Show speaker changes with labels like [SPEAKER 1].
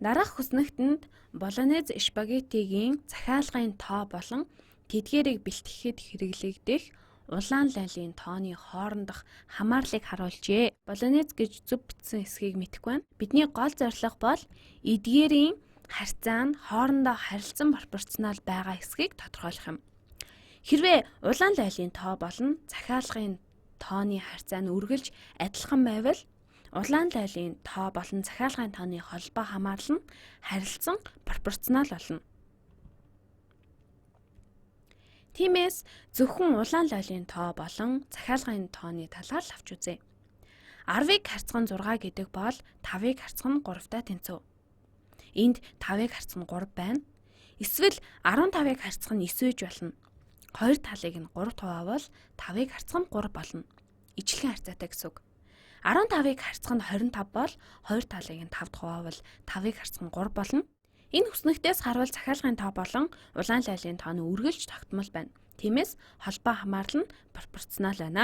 [SPEAKER 1] Дараах хүснэгтэнд болонез спагеттигийн захиалгын тоо болон тэдгээрийг бэлтгэхэд хэрэглэгдэх улаан лайлын тооны хоорондох хамаарлыг харуулжээ. Болонез гэж зөв бичсэн эсэхийг мэдэхгүй байна. Бидний гол зорилго бол эдгээрийн харьцаа нь хоорондоо харилцан пропорционал байгаа эсэхийг тодорхойлох юм. Хэрвээ улаан лайлын тоо болон захиалгын тооны харьцаа нь үргэлж адилхан байвал улаан лайлын тоо болон захиалгын тооны холбоо хамаарал нь харилцан пропорционал болно. Тиймээс зөвхөн улаан лайлын тоо болон захиалгын тооны талаар л авч үзье. 10-ыг харьцах нь 6 гэдэг бол 5-ыг харьцах нь 3-тай тэнцв. Энд 5-ыг харьцах нь 3 байна. Эсвэл 15-ыг харьцах нь 9 гэж болно. Хоёр талыг нь 3 хуваавал 5-ыг харьцах нь 3 болно. Ижилхэн харьцаатай гэсэн үг. 15-ыг харьцах нь 25 бол хоёр талыг нь 5 хуваавал 5-ыг харьцах нь 3 болно. Энэ хүснэгтээс харвал захиалгын тоо болон улаан лайлын тооны үргэлж тогтмол байна. Тиймээс холбоо хамаарал нь пропорционал байна.